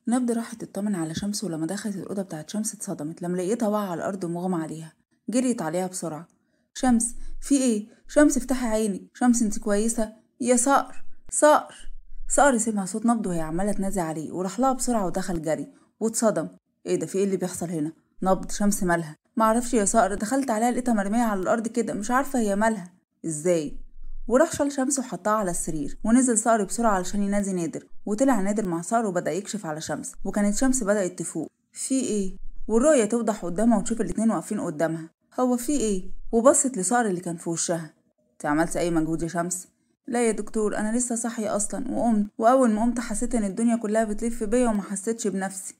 نبض راحت تطمن على شمس، ولما دخلت الأوضة بتاعت شمس اتصدمت لما لقيتها واقعة على الأرض ومغمى عليها. جريت عليها بسرعة. شمس في ايه؟ شمس افتحي عينك، شمس انت كويسة؟ يا صقر صقر. صقر سمع صوت نبض وهي عمالة تنادي عليه وراح لها بسرعة ودخل جري واتصدم. ايه ده؟ في ايه اللي بيحصل هنا؟ نبض شمس مالها؟ معرفش يا صقر، دخلت عليها لقيتها مرمية على الأرض كده، مش عارفة هي مالها ازاي. وراح شال شمس وحطها على السرير، ونزل صقر بسرعة علشان ينادي نادر، وطلع نادر مع صقر وبدأ يكشف على شمس، وكانت شمس بدأت تفوق. في ايه؟ والرؤية توضح قدامها وتشوف الاتنين واقفين قدامها. هو في ايه؟ وبصت لصقر اللي كان في وشها. انت عملت اي مجهود يا شمس؟ لا يا دكتور، انا لسه صاحية اصلا وقمت، واول ما قمت حسيت ان الدنيا كلها بتلف بيا وما حسيتش بنفسي.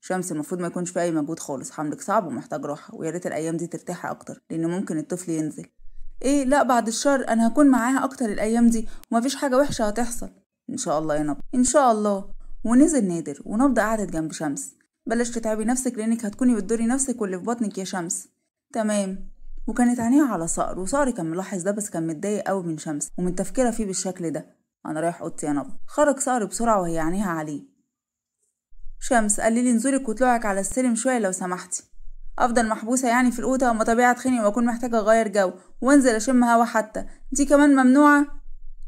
شمس المفروض ما يكونش في اي مجهود خالص، حملك صعب ومحتاج راحة، ويا ريت الايام دي ترتاحي اكتر لان ممكن الطفل ينزل. ايه؟ لا بعد الشر، انا هكون معاها اكتر الايام دي ومفيش حاجة وحشة هتحصل ان شاء الله يا نبض، ان شاء الله. ونزل نادر ونبض قعدت جنب شمس. بلاش تتعبي نفسك لانك هتكوني بتضري نفسك واللي في بطنك يا شمس. تمام. وكانت عينيها على صقر، وصقر كان ملاحظ ده بس كان متضايق قوي من شمس ومن تفكيرها فيه بالشكل ده. انا رايح اوضتي يا نبض. خرج صقر بسرعة وهي عينيها عليه. شمس قللي نزولك وطلوعك على السلم شوية لو سمحتي. افضل محبوسة يعني في الاوضة وما طبيعي اتخنق واكون محتاجه اغير جو وانزل اشم هوا، حتى دي كمان ممنوعة؟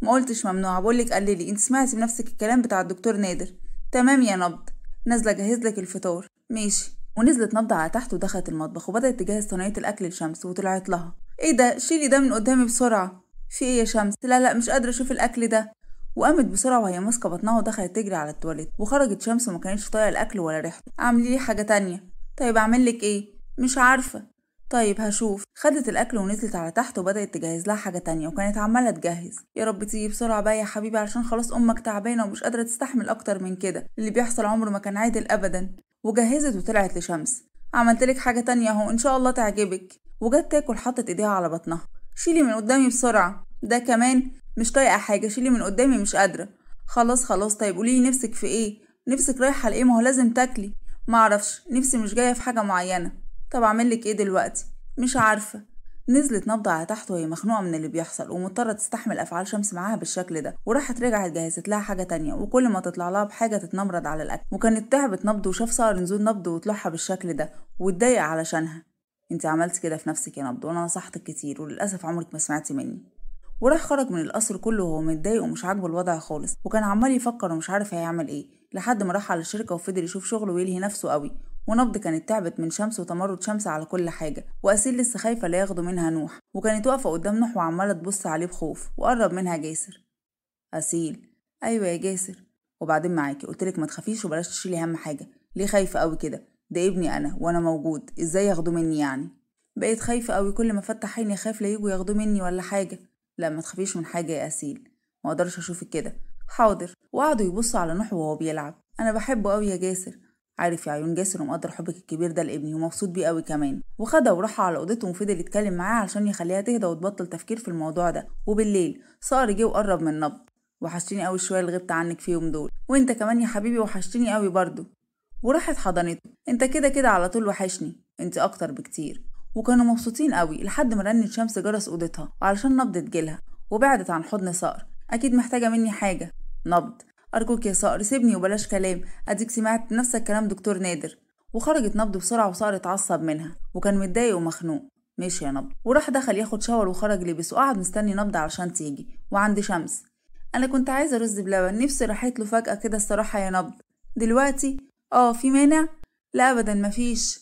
ما قلتش ممنوعة، بقولك قللي، انت سمعتي بنفسك الكلام بتاع الدكتور نادر. تمام يا نبض، نازله اجهز لك الفطار. ماشي. ونزلت نبض على تحت ودخلت المطبخ وبدات تجهز صينية الاكل لشمس، وطلعت لها. ايه ده؟ شيلي ده من قدامي بسرعة. في ايه يا شمس؟ لا لا مش قادرة اشوف الاكل ده. وقامت بسرعة وهي ماسكه بطنها ودخلت تجري على التواليت، وخرجت شمس وما كانتش طايقة الاكل ولا ريحته. اعملي لي حاجة تانية. طيب اعمل لك ايه؟ مش عارفه. طيب هشوف. خدت الاكل ونزلت على تحت وبدات تجهز لها حاجة تانية، وكانت عماله تجهز. يا رب تيجي بسرعة بقى يا حبيبي علشان خلاص امك تعبانة ومش قادرة تستحمل اكتر من كده، اللي بيحصل عمره ما كان عادل ابدا. وجهزت وطلعت لشمس. عملت لك حاجة تانية اهو ان شاء الله تعجبك. وجت تاكل، حطت ايديها على بطنها. شيلي من قدامي بسرعة، ده كمان مش طايقة حاجة، شيلي من قدامي مش قادرة. خلاص خلاص، طيب قولي لي نفسك في ايه؟ نفسك رايحة لايه؟ ما هو لازم تاكلي. معرفش، نفسي مش جاية في حاجة معينة. طب اعمل لك ايه دلوقتي؟ مش عارفه. نزلت نبض على تحت وهي مخنوقه من اللي بيحصل ومضطره تستحمل افعال شمس معاها بالشكل ده، وراحت رجعت جهزت لها حاجة تانية، وكل ما تطلع لها بحاجة تتنمرد على الاكل. وكانت تعبت نبض وشاف صقر نزول نبض وطلعها بالشكل ده واتضايق علشانها. انت عملت كده في نفسك يا نبض، وانا نصحتك كتير وللاسف عمرك ما سمعتي مني. وراح خرج من القصر كله وهو متضايق ومش عاجبه الوضع خالص، وكان عمال يفكر ومش عارف هيعمل ايه، لحد ما راح على الشركة وفضل يشوف شغله ويلهي نفسه قوي. ونبض كانت تعبت من شمس وتمرد شمس على كل حاجة، وأسيل لسه خايفة لا ياخدوا منها نوح، وكانت واقفة قدام نوح وعماله تبص عليه بخوف. وقرب منها جاسر. أسيل. ايوه يا جاسر. وبعدين معاكي، قلتلك ما تخافيش وبلاش تشيلي هم حاجة، ليه خايفة قوي كده؟ ده ابني انا وانا موجود، ازاي ياخدوه مني يعني؟ بقيت خايفة قوي، كل ما افتح عيني خايف لا يجوا ياخدوه مني ولا حاجة. لا ما تخافيش من حاجة يا أسيل، ما اقدرش اشوفك كده. حاضر. وقعدوا يبصوا على نوح وهو بيلعب. انا بحبه قوي يا جاسر. عارف يا عيون جاسر ومقدر حبك الكبير ده لابني ومبسوط بيه قوي كمان. وخدها وراح على اوضته وفضل يتكلم معاها علشان يخليها تهدى وتبطل تفكير في الموضوع ده. وبالليل صقر جه وقرب من نبض. وحشتني قوي شوية اللي غبت عنك فيهم دول، وانت كمان يا حبيبي وحشتني قوي برضه. وراحت حضنته. انت كده كده على طول وحشني، انت اكتر بكتير. وكانوا مبسوطين قوي لحد ما رنت شمس جرس اوضتها وعلشان نبض تجيلها، وبعدت عن حضن صقر. اكيد محتاجه مني حاجة. نبض ارجوك يا صقر سيبني وبلاش كلام، اديك سمعت نفس كلام دكتور نادر. وخرجت نبض بسرعة وصقر اتعصب منها وكان متضايق ومخنوق. ماشي يا نبض. وراح دخل ياخد شاور وخرج لبس وقعد مستني نبض علشان تيجي. وعند شمس. انا كنت عايزه رز بلبن، نفسي راحت له فجاة كده الصراحة يا نبض. دلوقتي؟ اه في مانع؟ لا ابدا مفيش.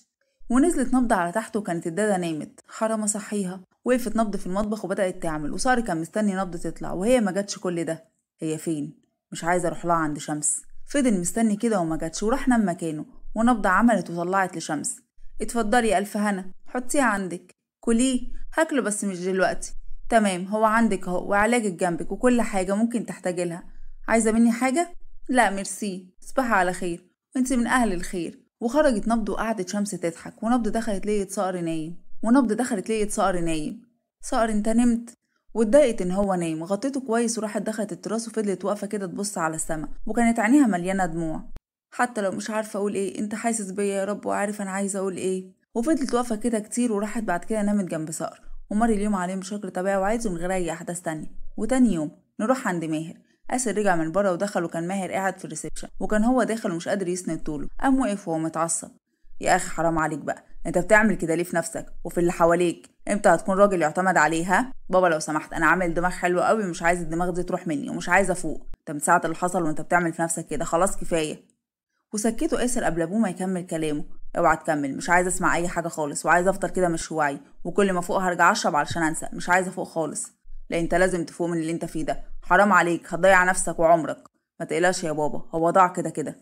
ونزلت نبض على تحت وكانت الداده نامت، حرام اصحيها. وقفت نبض في المطبخ وبدات تعمل، وصقر كان مستني نبض تطلع وهي ما جاتش. كل ده هي فين؟ مش عايزه اروح لها عند شمس. فضل مستني كده وما جاتش وراح نام مكانه. ونبض عملت وطلعت لشمس. اتفضلي يا الف هنا، حطيه عندك، كليه. هاكله بس مش دلوقتي. تمام هو عندك اهو، وعلاجك جنبك وكل حاجة ممكن تحتاجي لها. عايزه مني حاجة؟ لا ميرسي، تصبحي على خير وانت من اهل الخير. وخرجت نبض وقعدت شمس تضحك. ونبض دخلت لقيت صقر نايم. ونبض دخلت لقيت صقر نايم. صقر انت نمت؟ واتضايقت ان هو نايم، غطيته كويس وراحت دخلت التراس وفضلت واقفة كده تبص على السما، وكانت عينيها مليانة دموع. حتى لو مش عارفه اقول ايه، انت حاسس بيا يا رب وعارف انا عايزه اقول ايه. وفضلت واقفة كده كتير، وراحت بعد كده نامت جنب صقر. ومر اليوم عليهم بشكل طبيعي وعادي من غير اي احداث تانية. وتاني يوم نروح عند ماهر. آسر رجع من بره ودخل، وكان ماهر قاعد في ال reception، وكان هو داخل ومش قادر يسند طوله. قام وقف وهو متعصب، يا اخي حرام عليك بقى، انت بتعمل كده ليه في نفسك وفي اللي حواليك؟ امتى هتكون راجل يعتمد عليها؟ بابا لو سمحت، انا عامل دماغ حلو قوي ومش عايز الدماغ دي تروح مني ومش عايز افوق. انت من ساعة اللي حصل وانت بتعمل في نفسك كده، خلاص كفاية. وسكتة آسر قبل ابوه ما يكمل كلامه. اوعى تكمل، مش عايز اسمع اي حاجة خالص، وعايز افضل كده مش واعي، وكل ما فوق هرجع اشرب علشان انسى، مش عايز افوق خالص. لا انت لازم تفوق من اللي انت فيه ده، حرام عليك هتضيع نفسك وعمرك. ما تقلقش يا بابا، هو ضاع كده كده،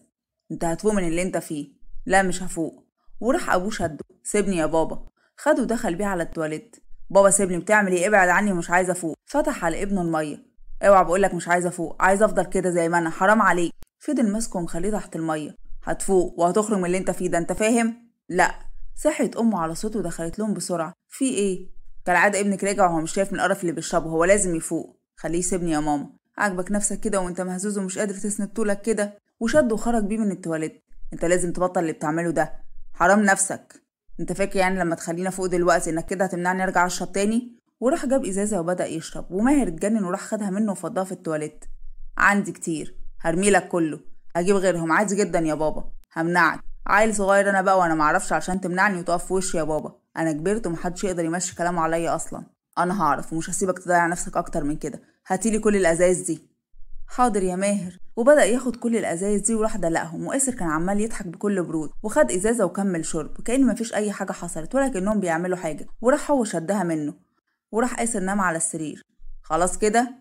انت هتفوق من اللي انت فيه. لا مش هفوق. وراح ابوه شده، سيبني يا بابا. خده ودخل بيه على التواليت. بابا سيبني، بتعمل ايه؟ ابعد عني ومش عايزه افوق. فتح على ابنه المية، اوعى بقولك مش عايزه افوق، عايزه افضل كده زي ما انا، حرام عليك. فضل ماسكه ومخليه تحت المية. هتفوق وهتخرج من اللي انت فيه ده، انت فاهم؟ لا. صحت امه على صوته ودخلت لهم بسرعة، في ايه؟ كالعادة ابنك راجع وهو مش شايف من القرف اللي بيشربه، هو لازم يفوق. خليه يسيبني يا ماما. عاجبك نفسك كده وانت مهزوز ومش قادر تسند طولك كده؟ وشده وخرج بيه من التواليت. انت لازم تبطل اللي بتعمله ده، حرام نفسك. انت فاكر يعني لما تخلينا فوق دلوقتي انك كده هتمنعني ارجع اشرب تاني؟ وراح جاب ازازة وبدا يشرب، وماهر اتجنن وراح خدها منه وفضاها في التواليت. عندي كتير، هرميلك كله، هجيب غيرهم عادي جدا يا بابا، همنعك. عيل صغير انا بقى وانا معرفش عشان تمنعني وتقف في وشي يا بابا؟ انا كبرت ومحدش يقدر يمشي كلامه عليا اصلا. انا هعرف ومش هسيبك تضيع نفسك اكتر من كده، هاتيلي كل الازايز دي. حاضر يا ماهر. وبدأ ياخد كل الازايز دي وراح دلقهم، وآسر كان عمال يضحك بكل برود، وخد ازازة وكمل شرب كأن مفيش اي حاجة حصلت ولا كأنهم بيعملوا حاجة. وراح هو شدها منه، وراح آسر نام على السرير. خلاص كده،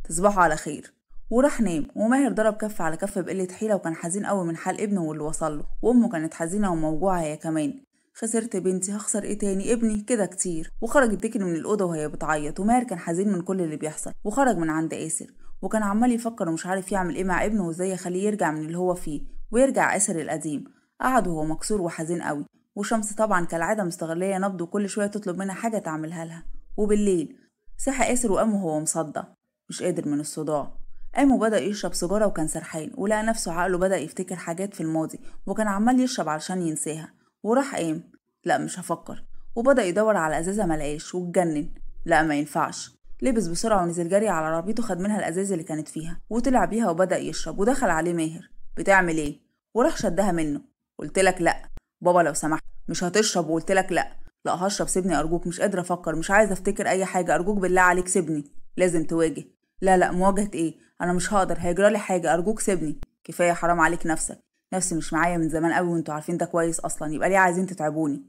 تصبحوا على خير. وراح نام. وماهر ضرب كف على كف بقلة حيله، وكان حزين قوي من حال ابنه واللي وصله، وامه كانت حزينة وموجوعه هي كمان. خسرت بنتي، هخسر ايه تاني؟ ابني كده كتير. وخرجت تجري من الاوضة وهي بتعيط، وماهر كان حزين من كل اللي بيحصل. وخرج من عند آسر، وكان عمال يفكر ومش عارف يعمل ايه مع ابنه وازاي يخليه يرجع من اللي هو فيه ويرجع آسر القديم. قعد وهو مكسور وحزين قوي. وشمس طبعا كالعادة مستغليه نبضه، وكل شوية تطلب منها حاجة تعملها لها. وبالليل صحى آسر وقام وهو مصدع مش قادر من الصداع. قام وبدأ يشرب سيجارة وكان سرحان، ولقى نفسه عقله بدأ يفتكر حاجات في الماضي، وكان عمال يشرب علشان ينساها. وراح قام، لا مش هفكر، وبدأ يدور على ازازة ملقاش واتجنن، لا ما ينفعش. لبس بسرعة ونزل جري على عربيته، خد منها الازاز اللي كانت فيها وطلع بيها وبدأ يشرب. ودخل عليه ماهر، بتعمل ايه؟ وراح شدها منه، قلتلك لا بابا لو سمحت، مش هتشرب، وقلتلك لا. لا هشرب، سيبني ارجوك، مش قادرة افكر، مش عايزه افتكر اي حاجة، ارجوك بالله عليك سيبني. لازم تواجه. لا لا، مواجهة ايه؟ انا مش هقدر، هيجرالي حاجة، ارجوك سيبني. كفاية حرام عليك نفسك، نفسي مش معايا من زمان قوي وانتوا عارفين ده كويس اصلا، يبقى ليه عايزين تتعبوني؟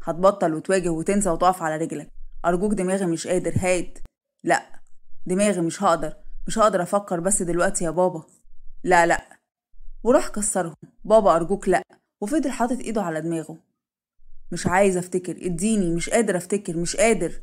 هتبطل وتواجه وتنسى وتقف على رجلك. ارجوك دماغي مش قادر، هات. لا دماغي مش هقدر، مش هقدر افكر بس دلوقتي يا بابا. لا لا. وراح كسرهم، بابا ارجوك لا. وفضل حاطط ايده على دماغه، مش عايز افتكر، اديني، مش قادر افتكر، مش قادر.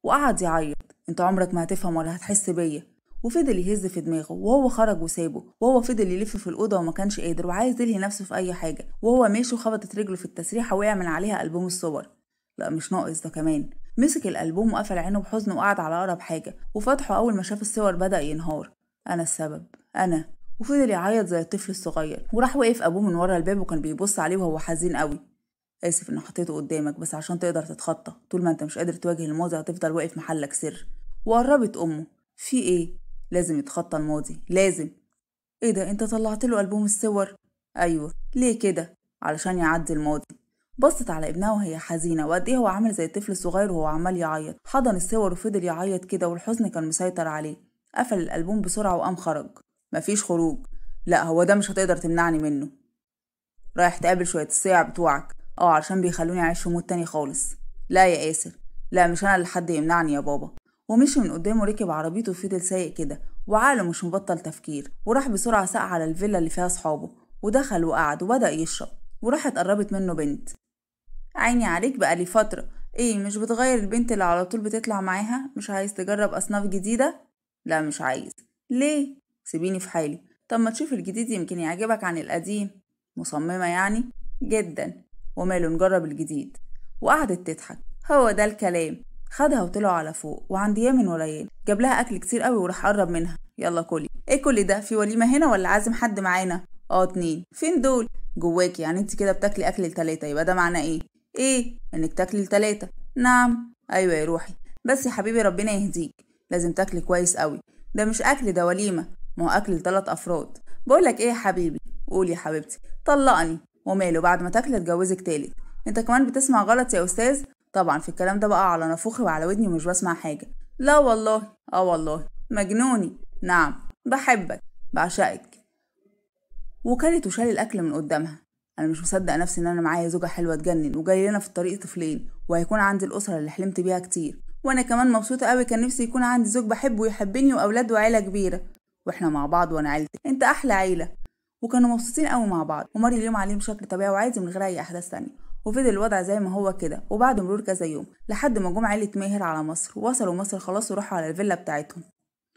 وقعد يعيط، انت عمرك ما هتفهم ولا هتحس بيا. وفضل يهز في دماغه، وهو خرج وسابه، وهو فضل يلف في الأوضة وما كانش قادر وعايز يلهي نفسه في أي حاجة. وهو ماشي وخبطت رجله في التسريحة وقع من عليها ألبوم الصور. لا مش ناقص ده كمان. مسك الألبوم وقفل عينه بحزن وقعد على أقرب حاجة وفتحه. أول ما شاف الصور بدأ ينهار، أنا السبب، أنا. وفضل يعيط زي الطفل الصغير. وراح وقف أبوه من ورا الباب وكان بيبص عليه وهو حزين قوي. آسف إن حطيته قدامك، بس عشان تقدر تتخطى، طول ما أنت مش قادر تواجه الماضي هتفضل واقف محلك سر. وقربت أمه، في إيه؟ لازم يتخطى الماضي، لازم. ايه ده، انت طلعت له ألبوم الصور؟ ايوه. ليه كده؟ علشان يعدي الماضي. بصت على ابنها وهي حزينة، وقد ايه هو عامل زي الطفل الصغير وهو عمال يعيط. حضن الصور وفضل يعيط كده والحزن كان مسيطر عليه. قفل الألبوم بسرعة وقام خرج. مفيش خروج، لا هو ده مش هتقدر تمنعني منه. رايح تقابل شوية الصيع بتوعك، اه علشان بيخلوني اعيش في mood تاني خالص. لا يا آسر، لا مش انا اللي حد يمنعني يا بابا. ومشي من قدامه، ركب عربيته وفضل سايق كده وعقله مش مبطل تفكير. وراح بسرعة ساق على الفيلا اللي فيها صحابه ودخل وقعد وبدأ يشرب. وراحت قربت منه بنت، عيني عليك بقالي فترة، ايه مش بتغير البنت اللي على طول بتطلع معاها؟ مش عايز تجرب أصناف جديدة؟ لا مش عايز. ليه؟ سيبيني في حالي. طب ما تشوف الجديد يمكن يعجبك عن القديم. مصممة يعني؟ جدا. وماله نجرب الجديد. وقعدت تضحك، هو ده الكلام. خدها وطلعوا على فوق وعند يامن وريان. جاب لها اكل كتير قوي وراح قرب منها، يلا كلي. ايه كل ده؟ في وليمة هنا ولا عازم حد معانا؟ اه 2. فين دول؟ جواكي، يعني انت كده بتاكلي اكل ال3، يبقى ده معناه ايه؟ ايه؟ انك تاكلي ال3. نعم. ايوه يا روحي، بس يا حبيبي ربنا يهديك، لازم تاكلي كويس قوي، ده مش اكل ده وليمة. ما هو اكل ل3 افراد. بقولك ايه يا حبيبي؟ قول يا حبيبتي. طلقني. وماله، بعد ما تاكل اتجوزك تالت. انت كمان بتسمع غلط يا استاذ. طبعا في الكلام ده بقى على نافوخي وعلى ودني ومش بسمع حاجة. لا والله، اه والله، مجنوني. نعم، بحبك، بعشقك. وكلت وشال الاكل من قدامها. انا مش مصدق نفسي ان انا معايا زوجه حلوة تجنن، وجاي لنا في الطريق طفلين، وهيكون عندي الاسرة اللي حلمت بيها كتير، وانا كمان مبسوطة قوي. كان نفسي يكون عندي زوج بحبه ويحبني واولاد وعيلة كبيرة، واحنا مع بعض وانا عيلتي، انت احلى عيله. وكانوا مبسوطين قوي مع بعض، ومر اليوم عليهم بشكل طبيعي وعادي من غير اي احداث تانية، وفضل الوضع زي ما هو كده. وبعد مرور كذا يوم لحد ما جم عيله ماهر على مصر، وصلوا مصر خلاص وراحوا على الفيلا بتاعتهم،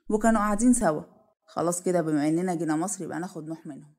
وكانوا قاعدين سوا. خلاص كده بما اننا جينا مصر يبقى ناخد نوح منهم.